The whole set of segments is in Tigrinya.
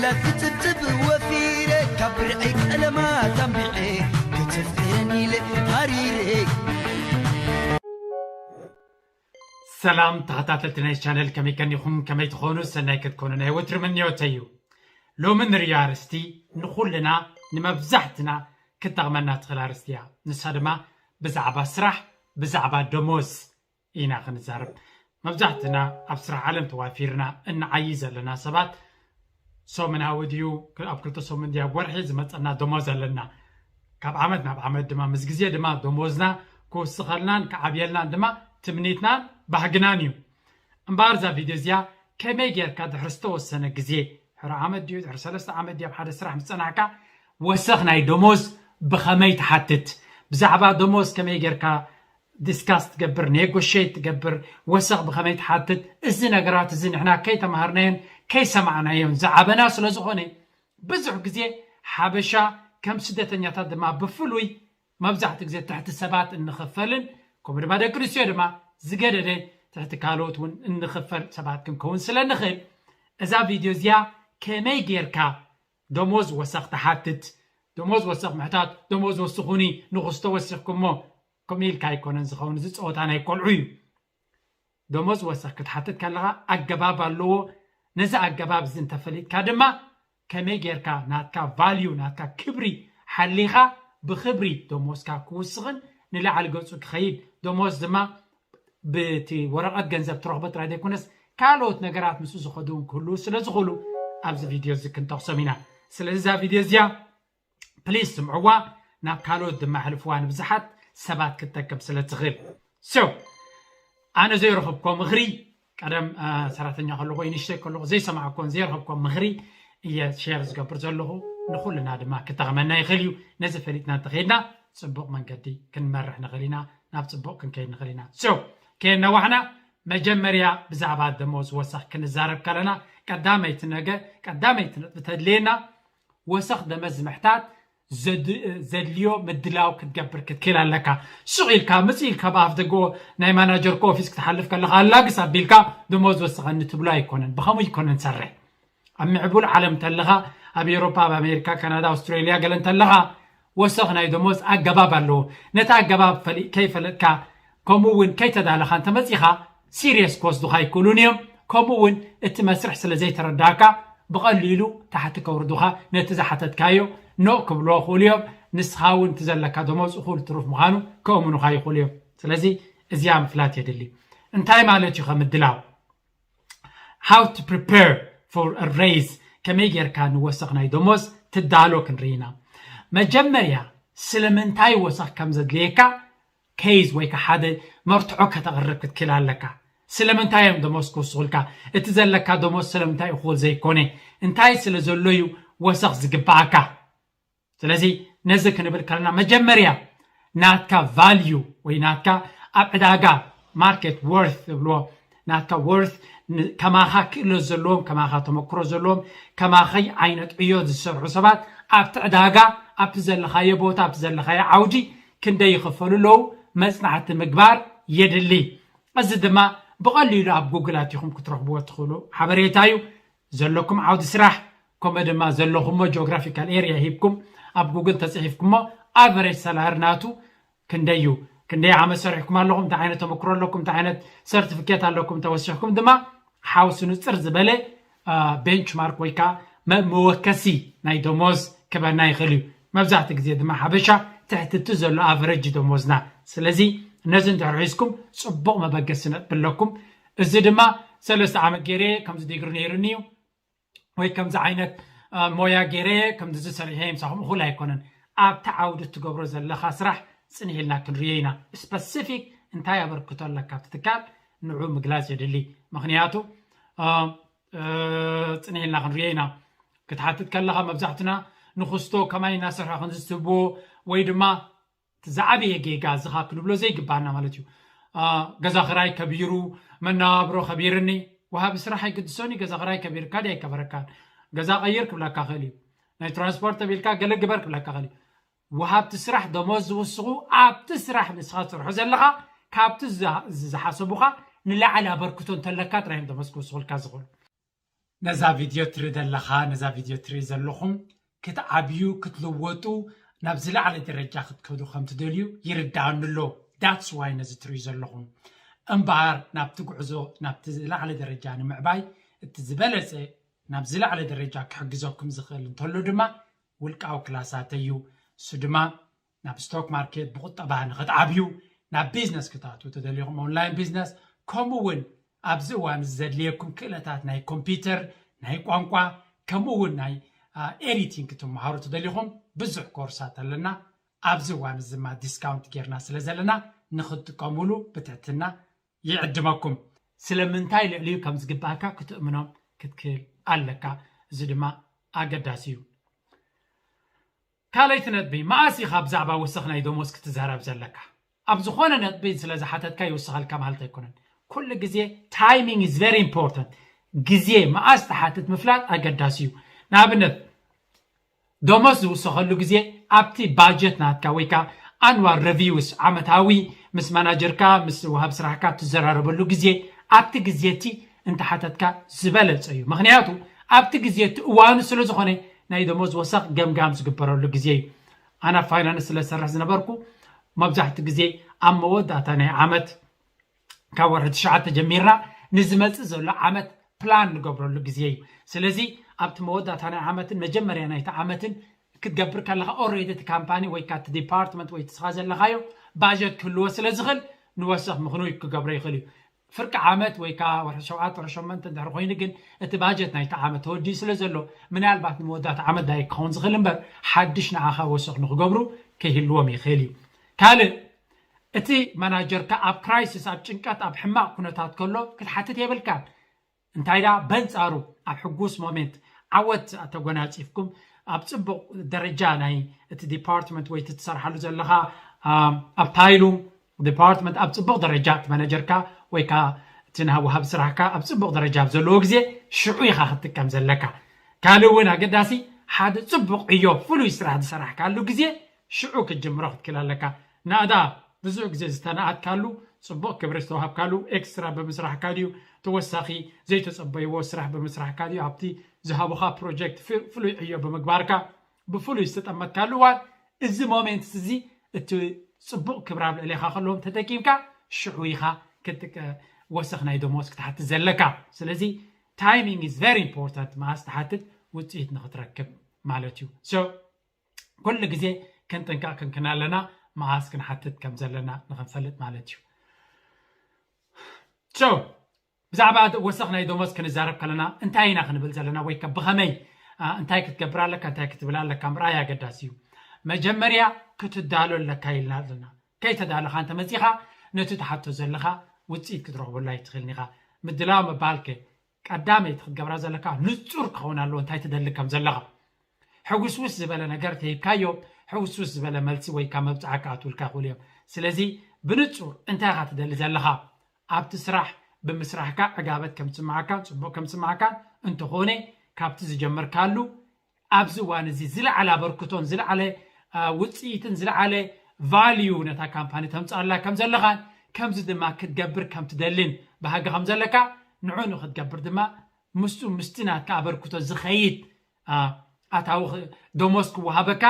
ክጽብጽብ ወፊረ ካብ ብርዐይ ቀለማት ኣንቢዐ ክጽፍን ኢለ ሃሪረ። ሰላም ተኸታተልቲ ናይ ቻነል፣ ከመይ ቀኒኹም? ከመይ ትኾኑ? ሰናይ ክትኮኑ ናይ ወትሪ ምንዮተይ እዩ። ሎሚ ንርእዮ ኣርእስቲ ንኹልና ንመብዛሕትና ክትጠቕመና ትኽእል ኣርእስቲ እያ። ንሳ ድማ ብዛዕባ ስራሕ፣ ብዛዕባ ደሞዝ ኢና ክንዛረብ። መብዛሕትና ኣብ ስራሕ ዓለም ተዋፊርና እንዓዪ ዘለና ሰባት ሰሙናዊ ድዩ ኣብ ክልተ ሰሙን ድዩ ኣብ ወርሒ ዝመፀና ደሞዝ ኣለና። ካብ ዓመት ናብ ዓመት ድማ ምስ ግዜ ድማ ደሞዝና ክውስኸልናን ክዓብየልናን ድማ ትምኒትናን ባህግናን እዩ። እምበኣር እዛ ቪድዮ እዚኣ ከመይ ጌርካ ድሕሪ ዝተወሰነ ግዜ ድሕሪ ዓመት ድዩ ድሕሪ ሰለስተ ዓመት ድዩ ኣብ ሓደ ስራሕ ምስ ፀናሕካ ወሰኽ ናይ ደሞዝ ብኸመይ ትሓትት ብዛዕባ ደሞዝ ከመይ ጌርካ ዲስካስ ትገብር ኔጎሽት ትገብር ወሰኽ ብኸመይ ትሓትት እዚ ነገራት እዚ ንሕና ከይተማሃርናዮን ከይሰማዕናዮን ዝዓበና ስለዝኾነ ብዙሕ ግዜ ሓበሻ ከም ስደተኛታት ድማ ብፍሉይ መብዛሕትኡ ግዜ ትሕቲ ሰባት እንኽፈልን ከምኡ ድማ ደቂ ኣንስትዮ ድማ ዝገደደ ትሕቲ ካልኦት እውን እንኽፈል ሰባት ክንከውን ስለ ንኽእል እዛ ቪድዮ እዚኣ ከመይ ጌርካ ደሞዝ ወሰኽ ትሓትት ደሞዝ ወሰኽ ምሕታት ደሞዝ ወስኹኒ ንኽስቶ ወሲኽኩሞ ከምኡ ኢልካ ኣይኮነን ዝኸውን እዚ ፀወታ ናይ ቆልዑ እዩ ደሞዝ ወሰኽ ክትሓትት ከለኻ ኣገባብ ኣለዎ ነዚ ኣገባብ እዚ እንተፈሊጥካ ድማ ከመይ ጌርካ ናትካ ቫልዩ ናትካ ክብሪ ሓሊኻ ብክብሪ ደሞዝካ ክውስኽን ንላዕሊ ገፁ ክኸይድ ደሞዝ ድማ ብቲ ወረቐት ገንዘብ ትረኽቦ ጥራይ ዘይኮነስ ካልኦት ነገራት ምስኡ ዝኸዱ እውን ክህልዉ ስለ ዝኽእሉ ኣብዚ ቪድዮ እዚ ክንጠቕሶም ኢና ስለዚ እዛ ቪድዮ እዚኣ ፕሊስ ስምዕዋ ናብ ካልኦት ድማ ኣሕልፍዋ ንብዙሓት ሰባት ክትጠቅም ስለ ትኽእል so ኣነ ዘይረኸብኮ ምኽሪ ቀደም ሰራተኛ ከለኹ ወይ ንእሽተይ ከለኹ ዘይሰማዕኮን ዘይረኸብኮ ምኽሪ እየ ሸር ዝገብር ዘለኹ ንኹልና ድማ ክጠቕመና ይኽእል እዩ ነዚ ፈሊጥና እንተኸይድና ፅቡቕ መንገዲ ክንመርሕ ንኽእል ኢና ናብ ፅቡቕ ክንከይድ ንኽእል ኢና so ከየናዋሕና መጀመርያ ብዛዕባ ደሞዝ ወሰኽ ክንዛረብ ከለና ቀዳመይቲ ነገ ቀዳመይቲ ነጥቢ ተድልየና ወሰኽ ደመዝ ምሕታት ዘድልዮ ምድላው ክትገብር ክትክእል ኣለካ። ሱቕ ኢልካ ምጽእ ኢልካ ብኣፍ ደገ ናይ ማናጀርካ ኦፊስ ክትሓልፍ ከለኻ ኣላግስ ኣቢልካ ደሞዝ ወስኸኒ ትብሎ ኣይኮነን። ብኸምኡ ኣይኮነን ዝሰርሕ። ኣብ ምዕቡል ዓለም እንተለኻ ኣብ ኤውሮፓ፣ ኣብ ኣሜሪካ፣ ካናዳ፣ ኣውስትራልያ ገለ እንተለኻ ወሰኽ ናይ ደሞዝ ኣገባብ ኣለዎ። ነቲ ኣገባብ ፈሊጥ ከይፈለጥካ ከምኡ እውን ከይተዳለኻ እንተመጺኻ ሲሪየስ ክወስዱኻ ኣይክእሉን እዮም። ከምኡ እውን እቲ መስርሕ ስለ ዘይተረዳእካ ብቐሊሉ ታሕቲ ከውርዱኻ ነቲ ዝሓተትካዮ ኖእ ክብልዎ ይኽእሉ እዮም። ንስኻ እውን እቲ ዘለካ ደሞዝ እኹል ትሩፍ ምዃኑ ከእምኑኻ ይኽእሉ እዮም። ስለዚ እዚኣ ምፍላት የድሊ። እንታይ ማለት እዩ ከምድላው? How to prepare for a raise ከመይ ጌርካ ንወሰኽ ናይ ደሞዝ ትዳሎ ክንርኢ ኢና። መጀመርያ ስለምንታይ ወሰኽ ከም ዘድልየካ ኬዝ ወይ ከዓ ሓደ መርትዖ ከተቕርብ ክትክእል ኣለካ። ስለምንታይ እዮም ደሞዝ ክውስኹልካ? እቲ ዘለካ ደሞዝ ስለምንታይ እኹል ዘይኮነ? እንታይ ስለ ዘሎ እዩ ወሰኽ ዝግብኣካ? ስለዚ ነዚ ክንብል ከለና መጀመርያ ናትካ ቫልዩ ወይ ናትካ ኣብ ዕዳጋ ማርኬት ወርት ዝብልዎ ናትካ ወርት ከማኻ ክእለት ዘለዎም ከማኻ ተመክሮ ዘለዎም ከማኸይ ዓይነት ዕዮ ዝሰርሑ ሰባት ኣብቲ ዕዳጋ ኣብቲ ዘለኻዮ ቦታ ኣብቲ ዘለኻዮ ዓውዲ ክንደይ ይኽፈሉ ኣለዉ መፅናዕቲ ምግባር የድሊ። እዚ ድማ ብቐሊሉ ኣብ ጉግል ኣቲኹም ክትረኽብዎ እትኽእሉ ሓበሬታ እዩ። ዘለኩም ዓውዲ ስራሕ ከምኡ ድማ ዘለኹሞ ጂኦግራፊካል ኤርያ ሂብኩም ኣብ ጉግል ተፅሒፍኩሞ ኣቨሬጅ ሰላሪ ናቱ ክንደይ እዩ? ክንደይ ዓመት ሰሪሕኩም ኣለኹም? እንታይ ዓይነት ተመክሮ ኣለኩም? እንታይ ዓይነት ሰርቲፊኬት ኣለኩም? ተወሲኽኩም ድማ ሓውሲ ንፅር ዝበለ ቤንችማርክ ወይ ከዓ መወከሲ ናይ ደሞዝ ክበና ይኽእል እዩ። መብዛሕትኡ ግዜ ድማ ሓበሻ ትሕቲ እቲ ዘሎ ኣቨረጅ ደሞዝና። ስለዚ ነዚ እንድሕር ሒዝኩም ፅቡቕ መበገሲ ነጥቢ ኣለኩም። እዚ ድማ ሰለስተ ዓመት ገይረ ከምዚ ዲግሪ ነይሩኒ እዩ ወይ ከምዚ ዓይነት ሞያ ገይረ ከምዚ ዝሰሪሐ ምሳኹም እኹል ኣይኮነን። ኣብቲ ዓውዲ እትገብሮ ዘለኻ ስራሕ ፅንሕ ኢልና ክንሪኦ ኢና። ስፐሲፊክ እንታይ ኣበርክቶ ኣለካ ኣብቲ ትካል ንዑ ምግላፅ የድሊ። ምኽንያቱ ፅንሕ ኢልና ክንሪኦ ኢና። ክትሓትት ከለኻ መብዛሕትና ንኽስቶ ከማይ እናሰርሐ ክንዝትብዎ ወይ ድማ ዝዓበየ ጌጋ ዝኻ ክንብሎ ዘይግባና ማለት እዩ። ገዛ ክራይ ከቢሩ፣ መነባብሮ ከቢርኒ፣ ወሃቢ ስራሕ ኣይግድሶን እዩ። ገዛ ክራይ ከቢርካ ድዩ ኣይከበረካን። ገዛ ቀይር ክብለካ ክእል እዩ። ናይ ትራንስፖርት ተቢልካ ገለ ግበር ክብለካ ክእል እዩ። ወሃብቲ ስራሕ ደሞዝ ዝውስኹ ኣብቲ ስራሕ ንስኻ ትሰርሖ ዘለኻ ካብቲ ዝሓሰቡኻ ንላዕሊ ኣበርክቶ እንተለካ ጥራይ እዮም ደሞዝ ክውስኹልካ ዝኽእሉ። ነዛ ቪድዮ ትርኢ ዘለኻ፣ ነዛ ቪድዮ ትርኢ ዘለኹም ክትዓብዩ፣ ክትልወጡ፣ ናብ ዝለዓለ ደረጃ ክትከዱ ከም ትደልዩ ይርድኣኒ ኣሎ። That's why ነዚ ትርእዩ ዘለኹም። እምበኣር ናብቲ ጉዕዞ፣ ናብቲ ዝለዓለ ደረጃ ንምዕባይ እቲ ዝበለጸ ናብ ዝለዓለ ደረጃ ክሕግዘኩም ዝኽእል እንተሎ ድማ ውልቃዊ ክላሳት እዩ። እሱ ድማ ናብ ስቶክ ማርኬት ብቁጠባ ንክትዓብዩ፣ ናብ ቢዝነስ ክትኣትዉ ተደሊኹም ኦንላይን ቢዝነስ፣ ከምኡ እውን ኣብዚ እዋን እዚ ዘድልየኩም ክእለታት ናይ ኮምፒውተር፣ ናይ ቋንቋ፣ ከምኡ እውን ናይ ኤዲቲንግ ክትመሃሩ ተደሊኹም ብዙሕ ኮርሳት ኣለና። ኣብዚ እዋን እዚ ድማ ዲስካውንት ጌርና ስለ ዘለና ንክትጥቀሙሉ ብትሕትና ይዕድመኩም። ስለምንታይ ልዕሊኡ ከም ዝግባእካ ክትእምኖም ክትክእል ኣለካ። እዚ ድማ ኣገዳሲ እዩ። ካልኣይቲ ነጥቢ፣ መኣስ ኢኻ ብዛዕባ ወሰኽ ናይ ደሞዝ ክትዛረብ ዘለካ? ኣብ ዝኾነ ነጥቢ ስለ ዝሓተትካ ይውስኸልካ ማለት ኣይኮነን። ኩሉ ግዜ ታይሚንግ ኢዝ ቨሪ ኢምፖርታንት። ግዜ መኣስ ትሓትት ምፍላጥ ኣገዳሲ እዩ። ንኣብነት ደሞዝ ዝውሰኸሉ ግዜ ኣብቲ ባጀት ናትካ ወይ ከዓ ኣንዋል ረቪውስ፣ ዓመታዊ ምስ ማናጀርካ ምስ ወሃብ ስራሕካ ትዘራረበሉ ግዜ ኣብቲ ግዜ እቲ እንተሓተትካ ዝበለፀ እዩ። ምክንያቱ ኣብቲ ግዜ እቲ እዋኑ ስለ ዝኾነ ናይ ደሞዝ ወሰኽ ገምጋም ዝግበረሉ ግዜ እዩ። ኣነ ኣብ ፋይናንስ ስለ ዝሰርሕ ዝነበርኩ መብዛሕትኡ ግዜ ኣብ መወዳእታ ናይ ዓመት ካብ ወርሒ ትሽዓተ ጀሚርና ንዝመፅእ ዘሎ ዓመት ፕላን ንገብረሉ ግዜ እዩ። ስለዚ ኣብቲ መወዳእታ ናይ ዓመትን መጀመርያ ናይቲ ዓመትን ክትገብር ከለኻ ኦልሬዲ እቲ ካምፓኒ ወይ ከዓ እቲ ዲፓርትመንት ወይ እቲ ስኻ ዘለኻዮ ባጀት ክህልዎ ስለ ዝኽእል ንወሰኽ ምኽኑይ ክገብሮ ይኽእል እዩ። ፍርቂ ዓመት ወይ ከዓ ወርሒ ሸውዓተ ወርሒ ሸሞንተ እንድሕር ኮይኑ ግን እቲ ባጀት ናይቲ ዓመት ተወዲኡ ስለ ዘሎ ምናልባት ንመወዳእታ ዓመት ዳይ ክኸውን ዝኽእል እምበር ሓድሽ ንዓኻ ወሰኽ ንክገብሩ ከይህልዎም ይኽእል እዩ። ካልእ እቲ ማናጀርካ ኣብ ክራይሲስ ኣብ ጭንቀት ኣብ ሕማቕ ኩነታት ከሎ ክትሓትት የብልካን። እንታይ ደኣ በንጻሩ ኣብ ሕጉስ ሞሜንት ዓወት ተጎናጺፍኩም ኣብ ጽቡቕ ደረጃ ናይ እቲ ዲፓርትመንት ወይ እቲ ትሰርሓሉ ዘለኻ ኣብ ታይሉ ዲፓርትመንት ኣብ ጽቡቕ ደረጃ እቲ ማናጀርካ ወይ ከዓ እቲ ናይ ወሃቢ ስራሕካ ኣብ ጽቡቕ ደረጃ ኣብ ዘለዎ ግዜ ሽዑ ኢኻ ክትጥቀም ዘለካ። ካልእ እውን ኣገዳሲ ሓደ ጽቡቕ ዕዮ ፍሉይ ስራሕ ዝሰራሕካሉ ግዜ ሽዑ ክትጅምሮ ክትክእል ኣለካ። ናእዳ ብዙሕ ግዜ ዝተነኣትካሉ ጽቡቕ ክብሪ ዝተዋሃብካሉ ኤክስትራ ብምስራሕካ ድዩ ተወሳኺ ዘይተጸበይዎ ስራሕ ብምስራሕካ ድዩ ኣብቲ ዝሃቡኻ ፕሮጀክት ፍሉይ ዕዮ ብምግባርካ ብፍሉይ ዝተጠመትካሉ እዋን እዚ ሞሜንት እዚ እቲ ጽቡቕ ክብሪ ኣብ ልዕሌኻ ከለዎም ተጠቂምካ ሽዑ ኢኻ ክትወሰኽ ናይ ደሞዝ ክትሓትት ዘለካ። ስለዚ ታይሚንግ ኢዝ ቨሪ ኢምፖርታንት መዓስ ትሓትት ውፅኢት ንክትረክብ ማለት እዩ። ኩሉ ግዜ ክንጥንቀቕ ክንክን ኣለና መዓስ ክንሓትት ከም ዘለና ንክንፈልጥ ማለት እዩ። ብዛዕባ ወሰኽ ናይ ደሞዝ ክንዛረብ ከለና እንታይ ኢና ክንብል ዘለና ወይ ከ ብኸመይ እንታይ ክትገብር ኣለካ እንታይ ክትብል ኣለካ ምርኣይ ኣገዳሲ እዩ። መጀመርያ ክትዳሎ ኣለካ ኢልና ኣለና። ከይተዳለኻ እንተመፂኻ ነቲ ትሓቶ ዘለኻ ውፅኢት ክትረኽበሉ ኣይትኽእልን ኢኻ። ምድላው ምባልከ ቀዳመይቲ ክትገብራ ዘለካ ንፁር ክኸውን ኣለዎ እንታይ ትደሊ ከም ዘለኻ። ሕውስውስ ዝበለ ነገር ተሂብካዮ ሕውስውስ ዝበለ መልሲ ወይ ካብ መብፅዓ ክኣትውልካ ይኽእሉ እዮም። ስለዚ ብንፁር እንታይ ኢኻ ትደሊ ዘለኻ ኣብቲ ስራሕ ብምስራሕካ ዕጋበት ከም ዝስምዓካን ፅቡቕ ከም ዝስምዓካን እንተኾነ ካብቲ ዝጀመርካሉ ኣብዚ እዋን እዚ ዝለዓለ ኣበርክቶን ዝለዓለ ውፅኢትን ዝለዓለ ቫልዩ ነታ ካምፓኒ ተምፅኣላ ከም ዘለኻን ከምዚ ድማ ክትገብር ከም ትደልን ባህጊ ከም ዘለካ ንዑ ንክትገብር ድማ ምስኡ ምስቲ ናትካ ኣበርክቶ ዝኸይድ ኣታዊ ደሞዝ ክወሃበካ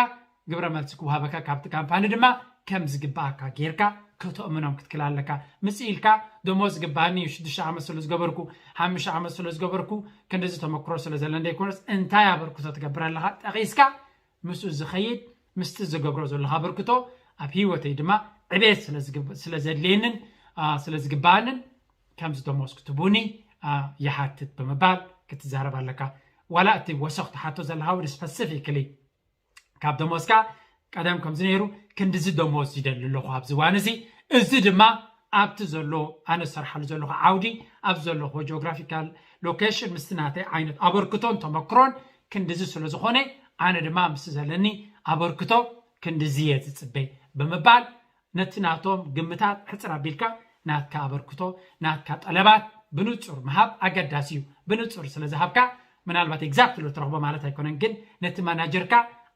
ግብረ መልሲ ክወሃበካ ካብቲ ካምፓኒ ድማ ከም ዝግባኣካ ጌርካ ከተእምኖም ክትክል ኣለካ። ምጽ ኢልካ ደሞዝ ዝግባኣኒ እዩ ሽዱሽተ ዓመት ስለ ዝገበርኩ ሓሙሽተ ዓመት ስለ ዝገበርኩ ክንድዚ ተመክሮ ስለ ዘለኒ ዘይኮነስ እንታይ ኣበርክቶ ትገብር ኣለኻ ጠቒስካ ምስኡ ዝኸይድ ምስቲ ዝገብሮ ዘለኻ ኣበርክቶ ኣብ ህይወተይ ድማ ዕቤት ስለ ዘድልየንን ስለ ዝግባኣንን ከምዚ ደሞዝ ክትቡኒ ይሓትት ብምባል ክትዛረብ ኣለካ። ዋላ እቲ ወሰኽ ትሓቶ ዘለኻ እውን ስፐሲፊክሊ ካብ ደሞዝካ ቀደም ከምዚ ነይሩ ክንድዚ ደሞዝ ይደሊ ኣለኹ ኣብዚ እዋን እዚ። እዚ ድማ ኣብቲ ዘሎ ኣነ ዝሰርሓሉ ዘለኹ ዓውዲ ኣብዚ ዘለኹ ጂኦግራፊካል ሎኬሽን ምስቲ ናተይ ዓይነት ኣበርክቶን ተመክሮን ክንድዚ ስለ ዝኾነ ኣነ ድማ ምስቲ ዘለኒ ኣበርክቶ ክንድዚ እየ ዝፅበ ብምባል ነቲ ናቶም ግምታት ሕፅር ኣቢልካ ናትካ ኣበርክቶ ናትካ ጠለባት ብንፁር ምሃብ ኣገዳሲ እዩ። ብንፁር ስለ ዝሃብካ ምናልባት ኤግዛክትሊ ትረኽቦ ማለት ኣይኮነን ግን ነቲ ማናጀርካ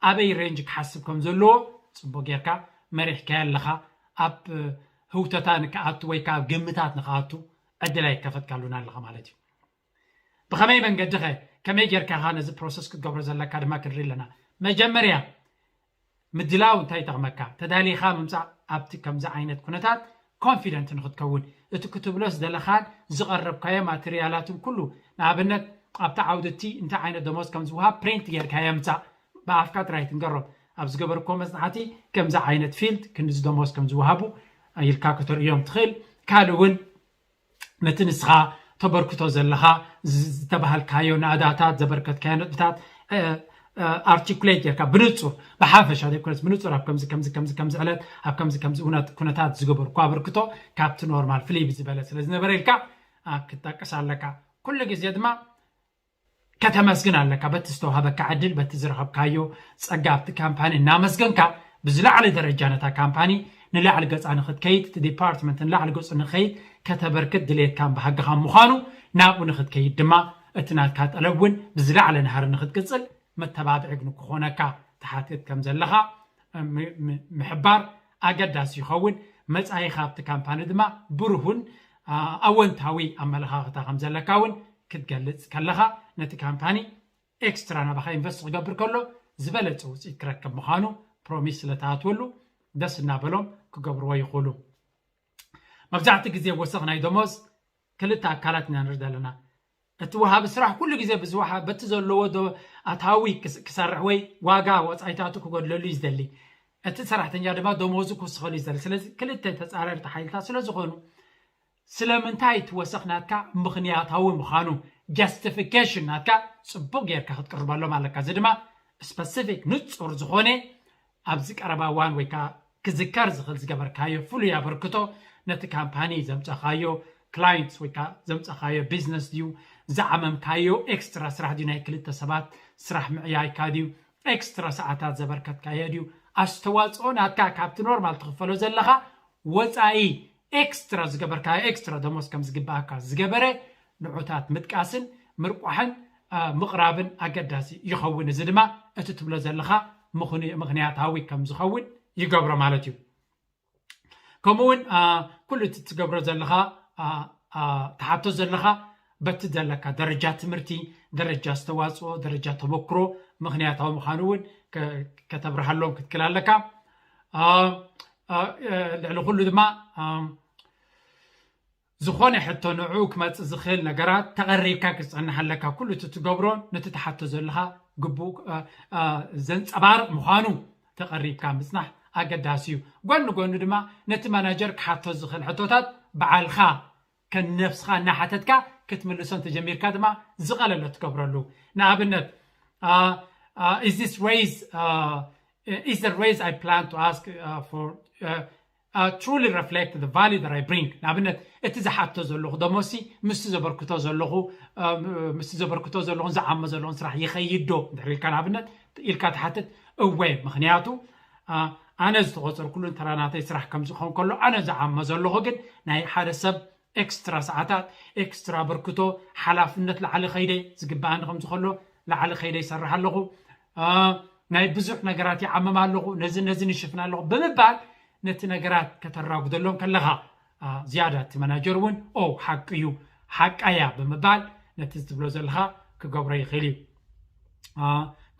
ኣበይ ሬንጅ ክሓስብ ከም ዘለዎ ፅቡቅ ጌርካ መሪሕካዮ ኣለኻ። ኣብ ህውተታ ንክኣቱ ወይ ከዓ ግምታት ንክኣቱ ዕድል ኣይከፈትካሉን ኣለኻ ማለት እዩ። ብኸመይ መንገዲ ኸ ከመይ ጌርካ ኢኻ ነዚ ፕሮሰስ ክትገብሮ ዘለካ ድማ ክንርኢ ኣለና። መጀመርያ ምድላው እንታይ ይጠቕመካ? ተዳሊኻ ምምፃእ ኣብቲ ከምዚ ዓይነት ኩነታት ኮንፊደንት ንክትከውን እቲ ክትብሎ ዝደለኻን ዝቐረብካዮ ማቴሪያላትን ኩሉ ንኣብነት ኣብቲ ዓውዲ እቲ እንታይ ዓይነት ደሞዝ ከም ዝወሃብ ፕሪንት ጌርካዮ ምፃእ ብኣፍካ ጥራይ ትንገሮም ኣብ ዝገበርክዎ መፅናዕቲ ከምዚ ዓይነት ፊልድ ክንዚ ደሞዝ ከም ዝወሃቡ ኢልካ ከተርእዮም ትኽእል ካልእ እውን ነቲ ንስኻ ተበርክቶ ዘለኻ ዝተባሃልካዮ ናእዳታት ዘበርከትካዮ ነጥብታት ኣርቲኩሌት ጌርካ ብንፁር ብሓፈሻ ዘይኮነስ ብንፁር ኣብ ከምዚ ከምዚ ከምዚ ከምዚ ዕለት ኣብ ከምዚ ከምዚ እውነት ኩነታት ዝገበርኩ ኣበርክቶ ካብቲ ኖርማል ፍልይ ብዝበለ ስለ ዝነበረ ኢልካ ክትጠቅስ ኣለካ። ኩሉ ግዜ ድማ ከተመስግን ኣለካ በቲ ዝተዋሃበካ ዕድል በቲ ዝረኸብካዮ ጸጋ ኣብቲ ካምፓኒ እናመስገንካ ብዝላዕለ ደረጃ ነታ ካምፓኒ ንላዕሊ ገጻ ንክትከይድ እቲ ዲፓርትመንት ንላዕሊ ገጹ ንክኸይድ ከተበርክት ድሌትካን ባህግኻን ምዃኑ ናብኡ ንክትከይድ ድማ እቲ ናትካ ጠለብ እውን ብዝላዕለ ናህሪ ንክትቅጽል መተባብዒ ግን ክኾነካ ትሓትት ከም ዘለኻ ምሕባር ኣገዳሲ ይኸውን። መጻኢኻ ኣብቲ ካምፓኒ ድማ ብሩሁን ኣወንታዊ ኣመለኻኽታ ከም ዘለካ እውን ክትገልጽ ከለኻ ነቲ ካምፓኒ ኤክስትራ ናባኻ ኢንቨስት ክገብር ከሎ ዝበለጸ ውፅኢት ክረከብ ምዃኑ ፕሮሚስ ስለተኣትወሉ ደስ እናበሎም ክገብርዎ ይኽእሉ። መብዛሕትኡ ግዜ ወሰኽ ናይ ደሞዝ ክልተ ኣካላት ኢና ንርኢ ዘለና። እቲ ወሃቢ ስራሕ ኩሉ ግዜ ብዝወሃ በቲ ዘለዎ ኣታዊ ክሰርሕ ወይ ዋጋ ወፃኢታቱ ክጎድለሉ እዩ ዝደሊ። እቲ ሰራሕተኛ ድማ ደሞዙ ክውስኸሉ እዩ ዝደሊ። ስለዚ ክልተ ተፃረርቲ ሓይልታት ስለዝኾኑ ስለምንታይ እቲ ወሰኽ ናትካ ምኽንያታዊ ምዃኑ ጃስቲፊኬሽን ናትካ ፅቡቅ ጌርካ ክትቅርበሎም ኣለካ። እዚ ድማ ስፐሲፊክ ንፁር ዝኾነ ኣብዚ ቀረባ እዋን ወይ ከዓ ክዝከር ዝኽእል ዝገበርካዮ ፍሉይ ኣበርክቶ ነቲ ካምፓኒ ዘምፀኻዮ ክላይንትስ ወይ ከዓ ዘምፀኻዮ ቢዝነስ ድዩ ዝዓመምካዮ ኤክስትራ ስራሕ ድዩ ናይ ክልተ ሰባት ስራሕ ምዕያይካ ድዩ ኤክስትራ ሰዓታት ዘበርከትካዮ ድዩ ኣስተዋፅኦ ናትካ ካብቲ ኖርማል ትኽፈሎ ዘለኻ ወፃኢ ኤክስትራ ዝገበርካዮ ኤክስትራ ደሞዝ ከም ዝግባኣካ ዝገበረ ንዑታት ምጥቃስን ምርቋሕን ምቕራብን ኣገዳሲ ይኸውን። እዚ ድማ እቲ ትብሎ ዘለኻ ምኽንያታዊ ከም ዝኸውን ይገብሮ ማለት እዩ። ከምኡ እውን ኩሉ እቲ ትገብሮ ዘለኻ ትሓቶ ዘለኻ በቲ ዘለካ ደረጃ ትምህርቲ፣ ደረጃ ዝተዋፅኦ፣ ደረጃ ተመክሮ ምኽንያታዊ ምዃኑ እውን ከተብርሃሎም ክትክል ኣለካ። ልዕሊ ኩሉ ድማ ዝኾነ ሕቶ ንዕኡ ክመፅእ ዝኽእል ነገራት ተቐሪብካ ክትፀንሕ ኣለካ። ኩሉ እቲ ትገብሮ ነቲ ትሓቶ ዘለኻ ግቡእ ዘንፀባርቕ ምዃኑ ተቐሪብካ ምፅናሕ ኣገዳሲ እዩ። ጎኒ ጎኒ ድማ ነቲ ማናጀር ክሓቶ ዝኽእል ሕቶታት በዓልኻ ከነፍስኻ እናሓተትካ ክትምልሶ እንተጀሚርካ ድማ ዝቐለለ ትገብረሉ። ንኣብነት is this raise is the raise I plan to ask for truly reflect the value that I bring? ንኣብነት እቲ ዝሓቶ ዘለኹ ደሞሲ ምስቲ ዘበርክቶ ዘለኹ ምስቲ ዘበርክቶ ዘለኹን ዝዓሞ ዘለኹን ስራሕ ይኸይድ ዶ እንድሕር ኢልካ ንኣብነት ኢልካ ትሓትት እወ ምክንያቱ ኣነ ዝተቆፀርኩሉን ተራ ናተይ ስራሕ ከም ዝኸውን ከሎ ኣነ ዝዓሞ ዘለኹ ግን ናይ ሓደ ሰብ ኤክስትራ ሰዓታት ኤክስትራ በርክቶ ሓላፍነት ላዕሊ ከይደ ዝግበኣኒ ከም ዝኸሎ ላዕሊ ከይደ ይሰርሕ ኣለኹ ናይ ብዙሕ ነገራት ይዓምም ኣለኹ ነዚ ነዚ ንሽፍን ኣለኹ ብምባል ነቲ ነገራት ከተራጉደሎም ከለኻ ዝያዳ እቲ መናጀር እውን ኦ ሓቂ እዩ ሓቃያ ብምባል ነቲ ዝትብሎ ዘለኻ ክገብሮ ይኽእል እዩ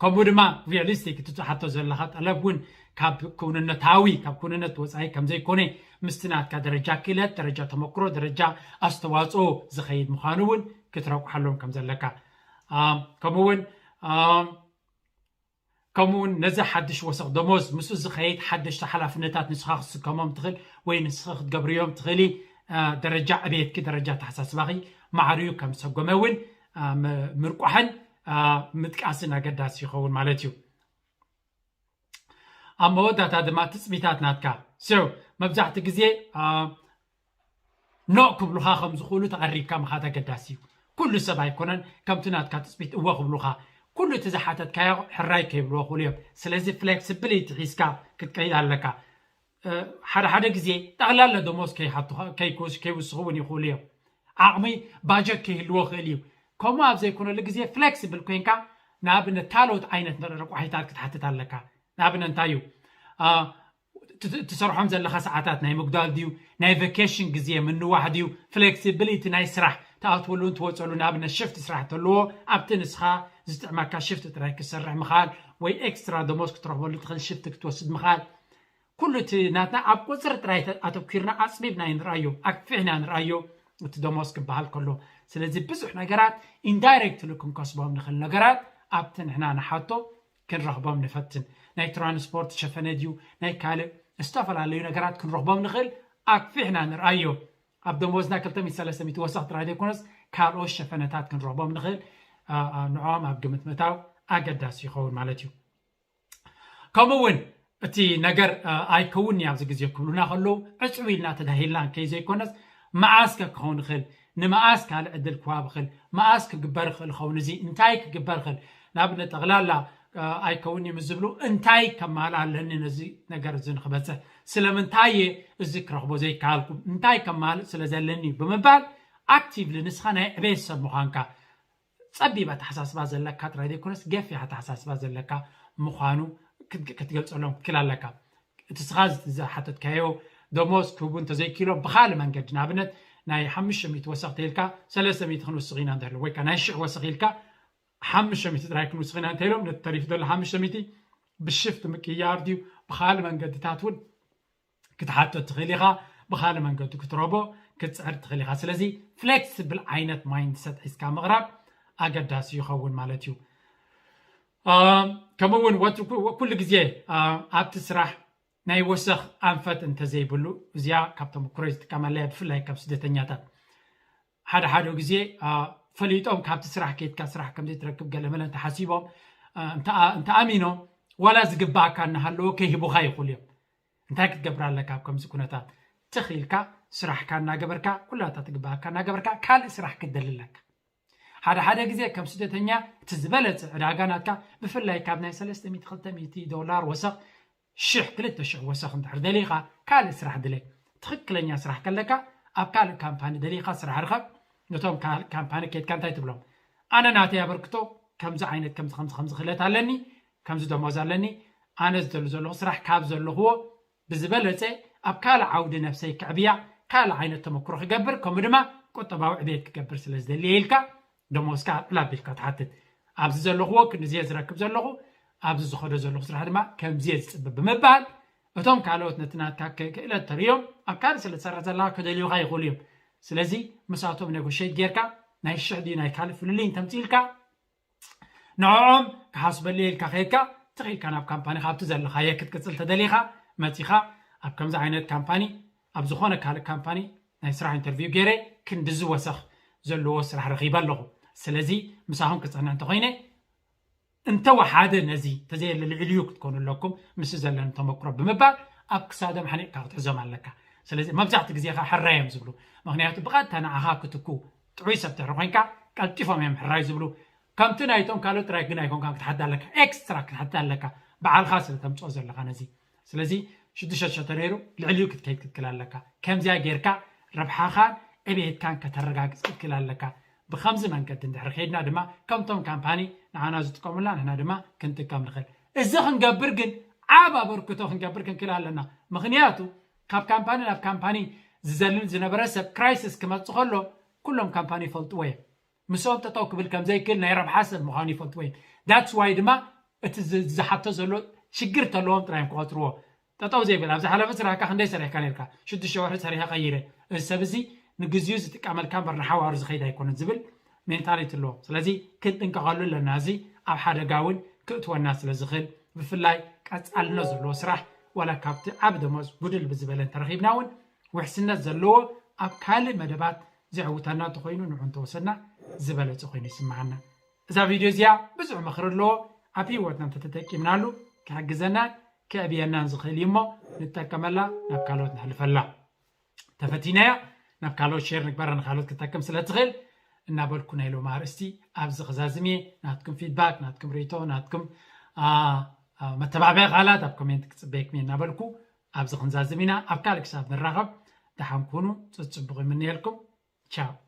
ከምኡ ድማ ሪያሊስቲክ እቲ ትሓቶ ዘለኻ ጠለብ እውን ካብ ክውንነታዊ ካብ ክውንነት ወፃኢ ከም ዘይኮነ ምስቲ ናትካ ደረጃ ክእለት ደረጃ ተመክሮ ደረጃ ኣስተዋፅኦ ዝኸይድ ምዃኑ እውን ክትረቁሓሎም ከም ዘለካ ከምኡ እውን ከምኡውን ነዚ ሓድሽ ወሰኽ ደሞዝ ምስኡ ዝኸይድ ሓደሽቲ ሓላፍነታት ንስኻ ክትስከሞም ትኽእል ወይ ንስኻ ክትገብርዮም ትኽእሊ ደረጃ ዕቤትኪ ደረጃ ተሓሳስባኺ ማዕርዩ ከም ዝሰጎመ እውን ምርቋሕን ምጥቃስን ኣገዳሲ ይኸውን ማለት እዩ ኣብ መወዳእታ ድማ ትፅቢታት ናትካ so መብዛሕቲ ግዜ ኖእ ክብሉኻ ከም ዝኽእሉ ተቐሪብካ ምኻድ ኣገዳሲ እዩ ኩሉ ሰብ ኣይኮነን ከምቲ ናትካ ትፅቢት እወ ክብሉኻ ኩሉ እቲ ዝሓተትካዮ ሕራይ ከይብልዎ ክእሉ እዮም ስለዚ ፍሌክሲቢሊቲ ሒዝካ ክትቀይድ ኣለካ ሓደ ሓደ ግዜ ጠቕላላ ደሞዝ ከይውስኹ እውን ይኽእሉ እዮም ዓቕሚ ባጀት ከይህልዎ ክእል እዩ ከምኡ ኣብ ዘይኮነሉ ግዜ ፍሌክሲብል ኮይንካ ንኣብነት ካልኦት ዓይነት ረቋሒታት ክትሓትት ኣለካ ንኣብነት እንታይ እዩ ትሰርሖም ዘለካ ሰዓታት ናይ ምጉዳል ድዩ ናይ ቨኬሽን ግዜ ምንዋሕ ድዩ ፍሌክሲቢሊቲ ናይ ስራሕ ትኣትወሉን ትወፀሉ ንኣብነት ሽፍት ስራሕ ተለዎ ኣብቲ ንስኻ ዝጥዕመካ ሽፍት ጥራይ ክትሰርሕ ምኻል ወይ ኤክስትራ ደሞዝ ክትረኽበሉ ትኽእል ሽፍት ክትወስድ ምኻል። ኩሉ እቲ ናትና ኣብ ቁፅሪ ጥራይ ኣተኪርና ኣፅቢብና ንርኣዮ ኣክፊሕና ንርኣዮ እቲ ደሞዝ ክበሃል ከሎ። ስለዚ ብዙሕ ነገራት ኢንዳይሬክትሊ ክንከስቦም ንኽእል ነገራት ኣብቲ ንሕና ንሓቶ ክንረኽቦም ንፈትን። ናይ ትራንስፖርት ሸፈነ ድዩ ናይ ካልእ ዝተፈላለዩ ነገራት ክንረኽቦም ንኽእል ኣክፊሕና ንርኣዮ። ኣብ ደሞዝና ክልተ ሚእቲ ሰለስተ ሚእቲ ወሰኽ ጥራይ ዘይኮነስ ካልኦት ሸፈነታት ክንረኽቦም ንኽእል ንዕኦም ኣብ ግምት ምእታው ኣገዳሲ ይኸውን ማለት እዩ። ከምኡ እውን እቲ ነገር ኣይከውን ኣብዚ ግዜ ክብሉና ከለዉ ዕፅው ኢልና ተዳሂልና ከይ ዘይኮነስ መዓስ ከ ክኸውን ይኽእል፣ ንመዓስ ካልእ ዕድል ክዋብ ይኽእል፣ መዓስ ክግበር ይኽእል ይኸውን፣ እዚ እንታይ ክግበር ይኽእል? ንኣብነት ጠቕላላ ኣይከውን እዩ ምስ ዝብሉ እንታይ ከማልእ ኣለኒ ነዚ ነገር እዚ ንክበፅሕ፣ ስለምንታይ እየ እዚ ክረኽቦ ዘይከኣልኩ፣ እንታይ ከማልእ ስለ ዘለኒ እዩ ብምባል ኣክቲቭሊ ንስኻ ናይ ዕቤት ሰብ ምዃንካ ጸቢብ ኣተሓሳስባ ዘለካ ጥራይ ዘይኮነስ ገፊሕ ኣተሓሳስባ ዘለካ ምዃኑ ክትገልጸሎም ክትክእል ኣለካ። እቲ ስኻ ዝሓተትካዮ ደሞዝ ክህቡ እንተዘይክኢሎም ብኻልእ መንገዲ ንኣብነት ናይ ሓሙሽተ ሚእቲ ወሰኽ ተኢልካ ሰለስተ ሚእቲ ክንውስኽ ኢና እንተሎ ወይ ናይ ሽሕ ወሰኽ ኢልካ ሓሙሽተ ሚእቲ ጥራይ ክንውስኽ ኢና እንተኢሎም ነቲ ተሪፉ ዘሎ ሓሙሽተ ሚእቲ ብሽፍት ምቅያር ድዩ ብኻልእ መንገድታት እውን ክትሓቶ ትኽእል ኢኻ። ብኻልእ መንገዲ ክትረቦ ክትፅዕር ትኽእል ኢኻ። ስለዚ ፍሌክስብል ዓይነት ማይንድሰት ሒዝካ ምቕራብ ኣገዳሲ ይኸውን ማለት እዩ። ከምኡ እውን ኩሉ ግዜ ኣብቲ ስራሕ ናይ ወሰኽ ኣንፈት እንተዘይብሉ እዚኣ ካብ ተመክሮ ዝጥቀመለያ ብፍላይ ካብ ስደተኛታት ሓደ ሓደ ግዜ ፈሊጦም ካብቲ ስራሕ ከይትካ ስራሕ ከምዘይትረክብ ገለመለ እንተሓሲቦም እንተኣሚኖም ዋላ ዝግባኣካ እናሃለዎ ከይህቡኻ ይኽእሉ እዮም። እንታይ ክትገብር ኣለካ ኣብ ከምዚ ኩነታት ትኽኢልካ ስራሕካ እናገበርካ ኩላታ ትግባኣካ እናገበርካ ካልእ ስራሕ ክትደሊ ኣለካ። ሓደ ሓደ ግዜ ከም ስደተኛ እቲ ዝበለፀ ዕዳጋ ናትካ ብፍላይ ካብ ናይ ሰለስተ ሚእቲ ክልተ ሚእቲ ዶላር ወሰኽ ሽሕ ክልተ ሽሕ ወሰኽ እንድሕር ደሊኻ ካልእ ስራሕ ድለ። ትኽክለኛ ስራሕ ከለካ ኣብ ካልእ ካምፓኒ ደሊኻ ስራሕ ርኸብ። ነቶም ካልእ ካምፓኒ ከይድካ እንታይ ትብሎም? ኣነ ናተይ ኣበርክቶ ከምዚ ዓይነት ከምዚ ከምዚ ከምዚ ክእለት ኣለኒ፣ ከምዚ ደሞዝ ኣለኒ፣ ኣነ ዝደሉ ዘለኹ ስራሕ ካብ ዘለኽዎ ብዝበለፀ ኣብ ካልእ ዓውዲ ነብሰይ ከዕብያ ካልእ ዓይነት ተመክሮ ክገብር ከምኡ ድማ ቁጠባዊ ዕቤት ክገብር ስለ ዝደሊ ኢልካ ደሞዝካ ኣልዕል ኣቢልካ ትሓትት። ኣብዚ ዘለኽዎ ክንድዚ እየ ዝረክብ ዘለኹ፣ ኣብዚ ዝኸዶ ዘለኹ ስራሕ ድማ ከምዚ እየ ዝፅበ ብምባል እቶም ካልኦት ነቲ ናትካ ክእለት ተርእዮም ኣብ ካልእ ስለ ትሰርሕ ዘለኻ ክደልዩኻ ይኽእሉ እዮም። ስለዚ ምሳቶም ኔጎሽት ጌርካ ናይ ሽሕ ድዩ ናይ ካልእ ፍልልይ እንተምፅኢልካ ንዕኦም ክሓስበሉ ኢልካ ከይድካ ትኽኢልካ ናብ ካምፓኒ ካብቲ ዘለኻየ ክትቅፅል ተደሊኻ መፂኻ ኣብ ከምዚ ዓይነት ካምፓኒ ኣብ ዝኾነ ካልእ ካምፓኒ ናይ ስራሕ ኢንተርቪው ገይረ ክንድዚ ወሰኽ ዘለዎ ስራሕ ረኺበ ኣለኹ። ስለዚ ምሳኹም ክፀንዕ እንተኮይነ እንተወሓደ ነዚ ተዘየለ ልዕልዩ ክትኮኑ ኣለኩም ምስ ዘለኒ ተመክሮ ብምባል ኣብ ክሳዶም ሓኒቕካ ክትሕዞም ኣለካ። ስለዚ መብዛሕትኡ ግዜ ከ ሕራይ እዮም ዝብሉ። ምክንያቱ ብቐጥታ ንዓኻ ክትኩ ጥዑይ ሰብ ትሕሪ ኮይንካ ቀልጢፎም እዮም ሕራይ ዝብሉ። ከምቲ ናይቶም ካልኦት ጥራይ ግን ኣይኮንካ ክትሓት ኣለካ፣ ኤክስትራ ክትሓት ኣለካ። በዓልካ ስለ ተምፅኦ ዘለካ ነዚ ስለዚ ሽዱሽተ ሽሕ ተነይሩ ልዕሊኡ ክትከይድ ክትክል ኣለካ። ከምዚኣ ጌርካ ረብሓኻን ዕብየትካን ከተረጋግፅ ክትክል ኣለካ። ብከምዚ መንገዲ እንድሕር ከይድና ድማ ከምቶም ካምፓኒ ንዓና ዝጥቀሙላ ንሕና ድማ ክንጥቀም ንኽእል። እዚ ክንገብር ግን ዓብ ኣበርክቶ ክንገብር ክንክል ኣለና። ምክንያቱ ካብ ካምፓኒ ናብ ካምፓኒ ዝዘልል ዝነበረ ሰብ ክራይሲስ ክመፅእ ከሎ ኩሎም ካምፓኒ ይፈልጥዎ እዮም። ምስኦም ጠጠው ክብል ከም ዘይክእል ናይ ረብሓ ሰብ ምዃኑ ይፈልጥዎ እዮም። ዳትስ ዋይ ድማ እቲ ዝሓቶ ዘሎ ሽግር ተለዎም ጥራዮም ክቆፅርዎ። ጠጠው ዘይብል ኣብ ዝሓለፈ ስራሕካ ክንደይ ሰሪሕካ ነርካ ሽዱሽተ ወርሒ ሰሪሐ ቀይረ። እዚ ሰብ እዚ ንግዚኡ ዝጥቀመልካ እምበር ንሓዋሩ ዝኸይድ ኣይኮነን ዝብል ሜንታሊቲ ኣለዎም። ስለዚ ክንጥንቀቐሉ ኣለና። እዚ ኣብ ሓደጋ እውን ክእትወና ስለ ዝኽእል ብፍላይ ቀፃልነት ዘለዎ ስራሕ ዋላ ካብቲ ዓብ ደሞዝ ጉድል ብዝበለ እንተረኺብና እውን ውሕስነት ዘለዎ ኣብ ካልእ መደባት ዘዕውተና እንተኮይኑ ንዑ እንተወሰድና ዝበለፀ ኮይኑ ይስምዓና። እዛ ቪድዮ እዚኣ ብዙሕ ምኽሪ ኣለዎ። ኣብ ህይወትና እንተተጠቂምናሉ ክሕግዘናን ክዕብየናን ዝኽእል እዩ እሞ ንጠቀመላ ናብ ካልኦት ነሕልፈላ። ተፈቲናያ ናብ ካልኦት ሼር ንግበራ ንካልኦት ክትጠቅም ስለ ትኽእል እናበልኩ ናይ ሎም ኣርእስቲ ኣብዚ ክዛዝም እየ። ናትኩም ፊድባክ ናትኩም ርእቶ ናትኩም መተባብዒ ቃላት ኣብ ኮሜንት ክፅበየኩም እየ እናበልኩ ኣብዚ ክንዛዝም ኢና። ኣብ ካልእ ክሳብ ንራኸብ ደሓን ኩኑ። ፅፅቡቕ ይምንየልኩም። ቻው።